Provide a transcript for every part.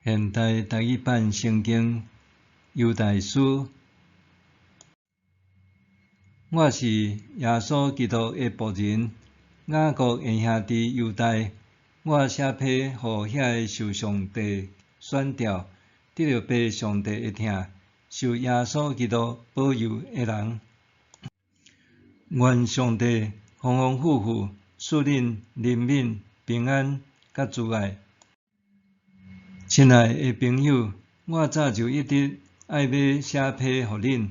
現代台語版聖經猶大書，我是耶穌基督的僕人，雅各的兄弟猶大。我寫批予遐个受上帝選召、得著父上帝的疼、受耶穌基督保佑的人。願上帝豐豐富富賜恁憐憫、平安佮慈愛。親愛的朋友，我早就一直愛欲寫批予恁，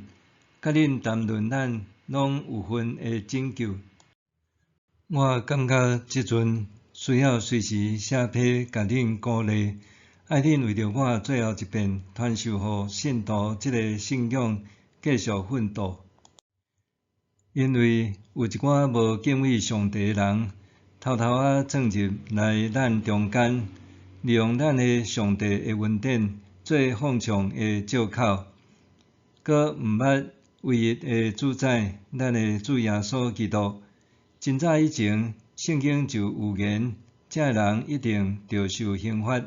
佮恁談論咱攏有份的拯救。我感覺這陣需要隨時寫批共恁鼓勵，愛恁為著我最後一遍傳授予信徒這个信仰繼續奮鬥。因為有一寡無敬畏上帝的人，偷偷仔鑽入來咱中間，利用咱的上帝的恩典做放縱的藉口，閣毋捌唯一的主宰，咱的主耶穌基督。真早以前，聖經就預言，這个人一定著受刑罰。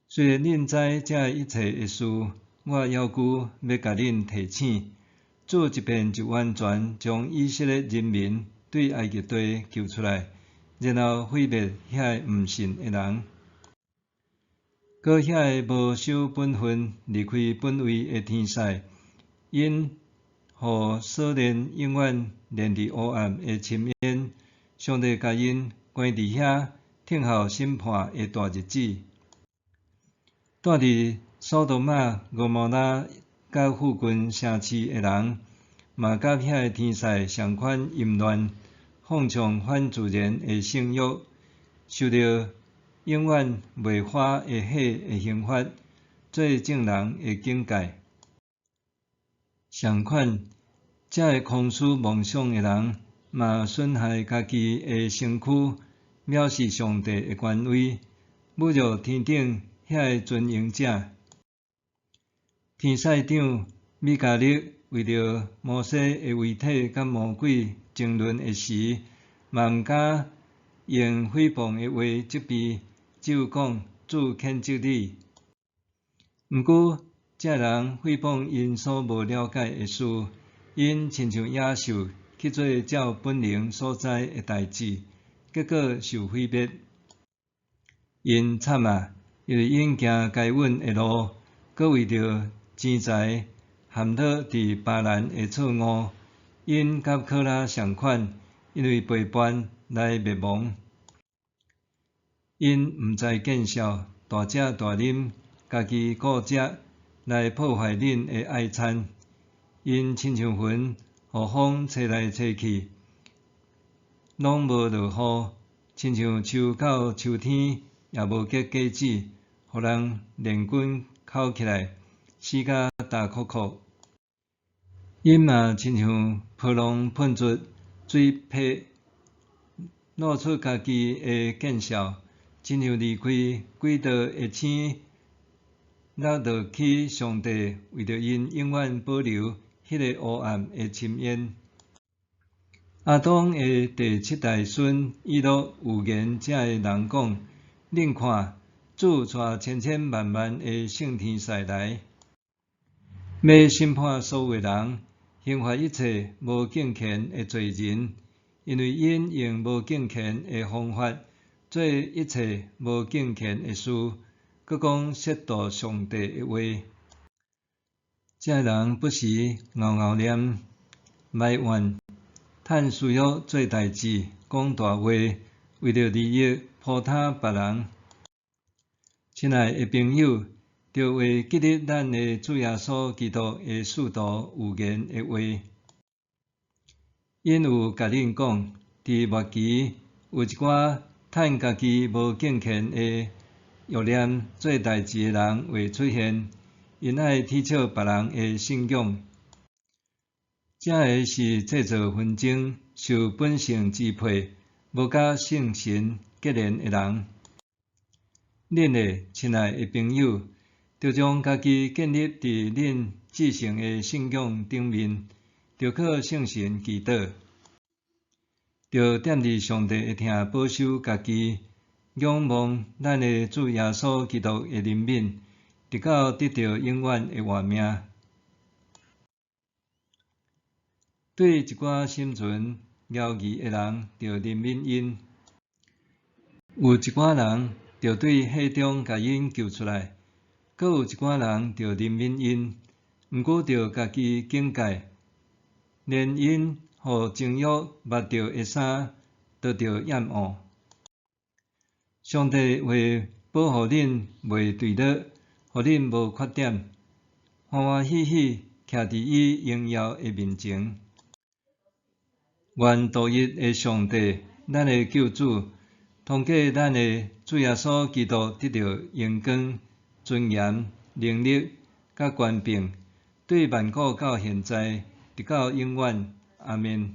雖然恁知這一切的事，我猶閣欲共恁提醒：主一遍就完全將以色列人民對埃及地救出來，然後毀滅遐个毋信的人。閣遐个無守本分、離開本位的天使，𪜶予鎖鏈永遠連佇黑暗的深淵，上帝共𪜶關佇遐，等候審判的大日子。住佇所多瑪、蛾摩拉佮附近城市的人，嘛佮遐个天使仝款淫亂，放縱反自然的性欲，受著永遠袂化的火的刑罰，做眾人的警戒。仝款，這个空思妄想的人，嘛損害家己的身軀，藐視上帝的權威，侮辱天頂遐个尊榮者。天使長米迦勒為著摩西的遺體佮魔鬼爭論的時，嘛毋敢用誹謗的話責備，只有講主譴責你。毋過，這人誹謗𪜶所無了解的事，𪜶親像野獸去做照本能所知的代誌，結果受毀滅。𪜶慘啊！因為𪜶行該隱的路，閣為著錢財陷落佇巴蘭的錯誤。𪜶佮可拉仝款，因為背叛來滅亡。𪜶毋知見笑，大食大啉，家己顧食，來破壞恁的愛餐。𪜶親像雲，予風吹來吹去，攏無落雨；親像樹到秋天也無結果子，予人連根抾起來，死甲焦摳摳。𪜶嘛親像波浪噴出水沫，露出家己的見笑，親像離開軌道的星，落落去上帝為著𪜶永遠保留彼个黑暗的深淵。亞當的第七代孫以諾預言這个人講：恁看，主帶千千萬萬的聖天使來，欲審判所有人，刑罰一切無敬虔的罪人，因為𪜶用無敬虔的方法做一切無敬虔的事，閣講褻瀆上帝的話。這个人不時敖敖念埋怨，趁私欲做代誌，講大話，為著利益糟蹋別人。親愛的朋友，著會記得咱的主耶穌基督的使徒預言的話。𪜶有共恁講，佇末期有一寡趁家己無敬虔的欲念做代誌的人會出現，𪜶愛取笑別人的信仰。這个是製造紛爭、受本性支配、無佮聖神結連的人。恁的親愛的朋友，著將家己建立佇恁至聖的信仰頂面，著靠聖神祈禱，著踮佇上帝的疼保守家己，仰望咱的主耶穌基督的憐憫，直到得著永遠的活命。對一寡心存猶疑的人，著憐憫𪜶；有一寡人，著對火中共𪜶救出來；閣有一寡人，著憐憫𪜶，毋過著家己警戒，連𪜶予情欲縛著的衫，都著厭惡。上帝為保護恁袂墜落，予恁無缺點，歡歡喜喜徛佇伊榮耀的面前。願獨一的上帝，咱的救主，通過咱的主耶穌基督得著榮光、尊嚴、能力佮權柄，對萬古到現在，直到永遠。阿們。